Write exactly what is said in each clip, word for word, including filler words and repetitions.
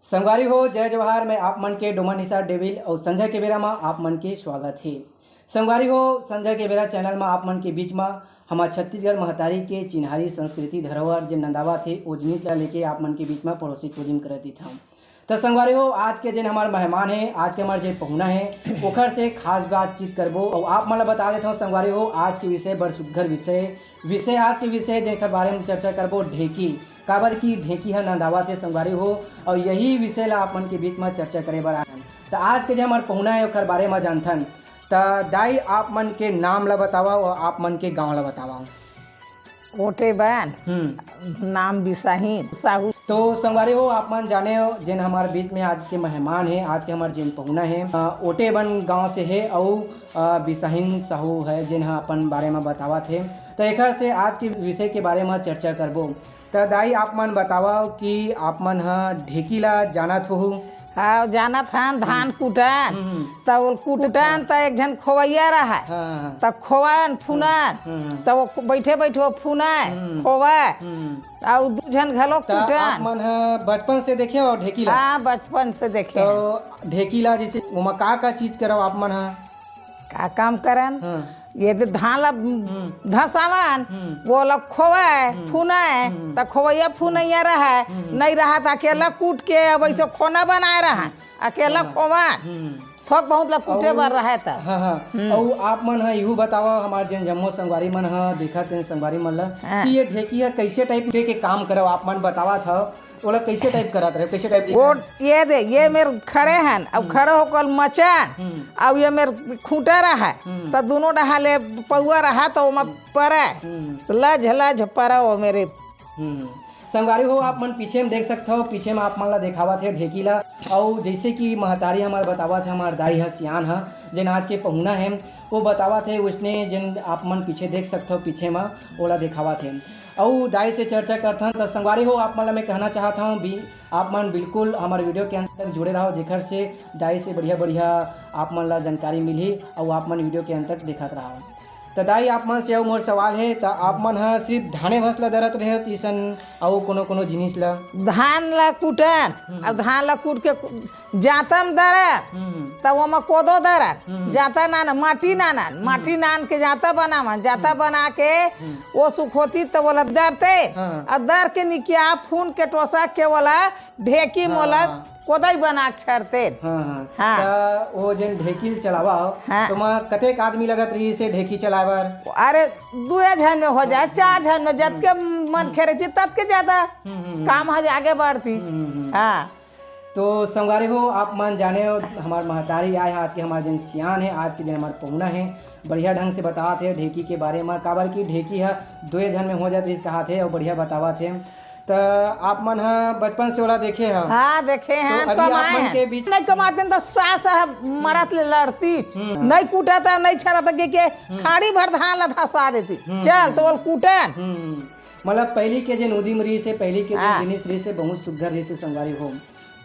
संगवारी हो, जय जोहार। मैं आप मन के डोमा निशा डेविल अउ संझा के बेरा म आप मन के स्वागत हे। संगवारी हो, संझा के बेरा चैनल म आप मन के बीच म हमर छत्तीसगढ़ महतारी के चिन्हारी संस्कृति धरोहर जे नंदावत हे, ओ जिनिस ला लेके आप मन के बीच म पड़ोसी खोजिम करत दिथंव। त संगवारी हो, आज के जेन हमर मेहमान हे, आज के हमर जे पहुना हे, ओखर से खास बातचीत करबो। अउ आप मन ला बता देथंव संगवारी हो, आज के विषय बड़ सुग्घर विषय, विषय आज के विषय जेकर बारे म चर्चा करबो ढेकी, काबर कि ढेकी ह नंदावत हे संगवारी हो, अउ यही विषय ला आप मन के बीच म चर्चा करे बर आए हन। त आज के जे हमर पहुना हे ओकर बारे म जानथन। त दाई, आप मन के नाम ला बतावव अउ आप मन के गांव ला बतावव। ओटेबन। हम्म। नाम बिसाही साहू। तो संगवारी हो, आप मन जाने हो, जेन हमारे बीच में आज के मेहमान हे, आज के हमारे जेन पहुना हे, अ, ओटेबन गांव से हे अउ, अ, बिसाहिन साहू हे, जेन ह अपन बारे में बतावत हे। तो एकर से आज के विषय के बारे में चर्चा करबो। त दाई, आप मन बतावव कि आप मन ह ढेकी ला जानत होहू? हाँ, जानत हन, धान कूटन, हम्म। त ओल कूटन, त एक झन खोवैया रहय, हाँ, हाँ, हाँ। त खोवन, फूनन, हम्म, हम्म। त वो बैठे बैठे वो फूनय, हम्म। खोवय, हम्म। अउ दू झन घलो त कूटन। आप मन ह बचपन से देखे हो ढेकी ला? हाँ, बचपन से देखे तो हन। ढेकी ला जैसे ओमा का का चीज करव आप मन ह? का काम करन? हाँ। ये तो धान ला हम्म। धसावन, हम्म। वो ला खोवय, हम्म। फूनय, हम्म। त खोवैया फूनैया रहय, हम्म। नहीं रहय त अकेला कूट के अब ऐसे हम्म। खोना बनाए रहय, अकेला हाँ। खोवन। हम्म। थोक बहुत ला कूटे अउ बर रहय त। हाँ, हाँ। हम्म। अउ आप मन ह इहू बतावा, हमार जेन जम्मो संगवारी मन ह देखत हे, संगवारी मन ला, हाँ। कि ये ढेकी ह कैसे टाइप के, के काम करव, आप मन बतावत हव, ओला कैसे टाइप करत रहे, कैसे टाइप वो दिखत? ये दे, ये मेर खड़े हन, अब हम्म। खड़े होकर मचन, हम्म। अब ये मेर खूंटा रहा, हम्म। त दोनों डहा ले पौआ रहा, त ओमा परे, हम्म। लज लज परा वो मेरे। हम्म। संगवारी हो, आप मन पीछे में देख सकत हो, पीछे में आप मन ला देखावत हे ढेकी ला, अउ जैसे कि महतारी हमार बतावत हे, हमार दाई ह सियान ह, जेन आज के पहुना हे, वो बतावत हे, उसने जेन आप मन पीछे देख सकत हो, पीछे में ओला देखावत हे। अउ दाई से चर्चा करथन। त संगवारी हो, आप मन ला मैं कहना चाहत हूँ, बी-, आप मन बिल्कुल हमारे वीडियो के अंत तक जुड़े रहो, जेकर से दाई से बढ़िया-बढ़िया आप मन ला जानकारी मिलही, अउ आप मन वीडियो के अंत तक देखत रहो। त दाई, आप मन से अउ मोर सवाल हे, त आप मन ह सिर्फ धाने भस ला दरत रहे हो, तीसन अउ कोनो-कोनो जिनिस ला? धान ला कूटन, हम्म। अब धान ला कूट के जांता म दरन, हम्म। तब ओमा कोदो दरन, हम्म। जांता नान, माटी नानन, हम्म। माटी नान के जांता बनावन, जांता हम्म। बना के हम्म। वो सुखोती तब ओला दरते, हाँ। अउ दर के निकिया फून के टोसा के ओला ढेकी हाँ। मोला कोदई बना के छरते। हाँ, हाँ। हाँ। त वो जेन ढेकी ल चलावा हो, हाँ। तो ओमा कतेक आदमी लगत रहिस हे ढेकी चलाए बर? अरे, दुए झन में हो जाए, चार झन में, जतके हम्म। मनखे रहिथे, ततके ज्यादा हम्म, हम्म, हम्म। काम ह आगे बढ़ती। हम्म, हम्म, हम्म। हाँ। तो संगवारी हो, आप मन जाने हो, हमार महतारी आए हे, आज के हमार जेन सियान हे, आज के जेन हमार पहुना हे, बढ़िया ढंग से बतात हे ढेकी के बारे में, काबर कि ढेकी ह दुए झन में हो जात रहिस कहात हे, अउ बढ़िया बतावत हे। त आप मन ह बचपन से ओला देखे ह? हाँ, देखे तो हन, अभी आप कमाए मन हन। के बीच नहीं कमाते त सास ह मरत ले लड़तीच, हम्म। नहीं कूटत, नहीं छरत के, के हम्म। खाड़ी भर धान ला धसा देती। हम्म। चल, तो ओल कूटन। हम्म। मतलब पहली के जेन उदिम रहिस हे, पहली के जेन हाँ। जिनिस रहिस हे, बहुत सुग्घर रहिस हे संगवारी हो।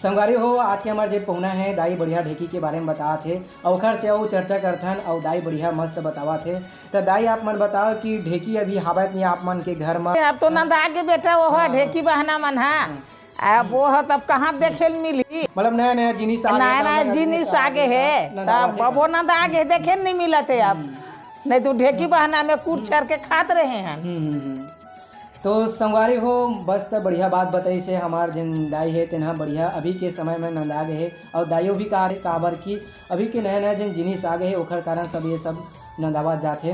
संगवारी हो, आज के हमार जे पहुना हे, दाई बढ़िया ढेकी के बारे में बतात हे, अउ ओखर से अउ चर्चा करथन, अउ दाई बढ़िया मस्त बतावत हे। त दाई, आप मन बताओ कि ढेकी अभी हावत नहीं आप मन के घर म? अब तो नंदा गे बेटा, वो ह हाँ। ढेकी बहना मन ह। हाँ। अब वो ह तब कहाँ देखे ल मिलही? मतलब नया नया जिनिस आ गे, नया नया जिनिस आ गे हे, नंदा तब बाबो नंदा गे, देखे ल नहीं मिलत हे अब। हम्म। नहीं तो ढेकी बहना में कूट छर के खात रहे हन। हम्म, हम्म, हम्म। तो संगवारी हो, बस त बढ़िया बात बताइस हे हमार जेन दाई हे, तेन ह बढ़िया अभी के समय में नंदा गे हे, अउ दाईयो भी कहा रे, काबर कि अभी के नया नया जेन जिनिस आ गे हे, ओखर कारण सब ये सब नंदावत जात हे।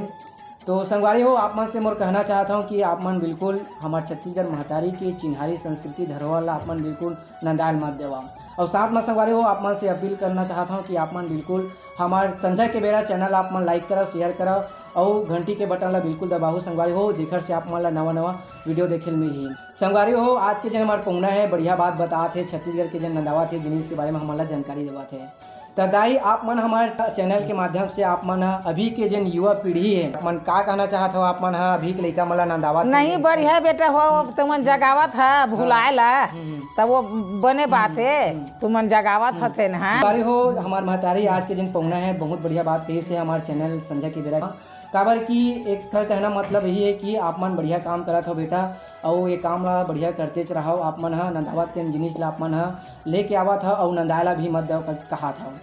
तो संगवारी हो, आप मन से मोर कहना चाहत हूँ कि आप मन बिल्कुल हमार छत्तीसगढ़ महतारी के चिन्हारी संस्कृति धरोहर ला आप मन बिल्कुल नंदायल मत देवा। अउ साथ में संगवारी हो, आप मन से अपील करना चाहत हूँ कि आप मन बिल्कुल हमार संझा के बेरा चैनल आप मन like करव, share करव, अउ घंटी के बटन ला बिल्कुल दबाहू संगवारी हो, जेकर से आप मन ला नवा नवा वीडियो देखे ल मिलही। संगवारी हो, आज के जेन हमार पहुना हे, बढ़िया बात बतात हे, छत्तीसगढ़ के जेन नंदावत हे जिनिस के बारे में हमन ला जानकारी देवत हे। त दाई, आप मन हमार चैनल के माध्यम से आप मन ह अभी के जेन युवा पीढ़ी हे, आप मन का कहना चाहत हो? आप मन ह अभी के लइका मन ला नंदावत हे। नहीं, बढ़िया बेटा हो, तुमन जगावत ह भुलाए ला, हम्म। तब वो बने बात हे, हम्म। तुमन जगावत हम्म। हथे ना। संगवारी हो, हमार महतारी आज के जेन पहुना हे, बहुत बढ़िया बात कहिस हे हमार चैनल संझा के बेरा। काबर कि एक ठो कहना मतलब यही है कि आप मन बढ़िया काम करत हो बेटा, अउ ये काम ला बढ़िया करतेच रहव। आप मन ह नंदावत के जिनिस ला आप मन ह लेके आवत ह, अउ नंदाय ला भी मत देव क-, कहात हव।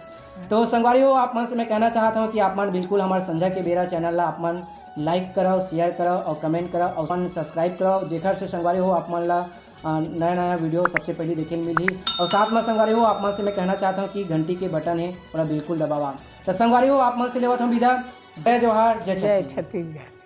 तो संगवारी हो, आप मन से मैं कहना चाहत हूँ कि आप मन बिल्कुल हमारे संझा के बेरा चैनल ला आप मन लाइक करव, शेयर करव अउ कमेंट करव अउ अपन सब्सक्राइब करव, जेकर से संगवारी हो आप मन ला, अ, नया नया वीडियो सबसे पहले देखे ल मिलही। अउ साथ में संगवारी हो, आप मन से मैं कहना चाहत हूँ कि घंटी के बटन है, ओला बिल्कुल दबावा। तो संगवारी हो, आप मन से लेवत हूँ विदा। जय जोहार, जय जय छत्तीसगढ़। छत्तीसगढ़।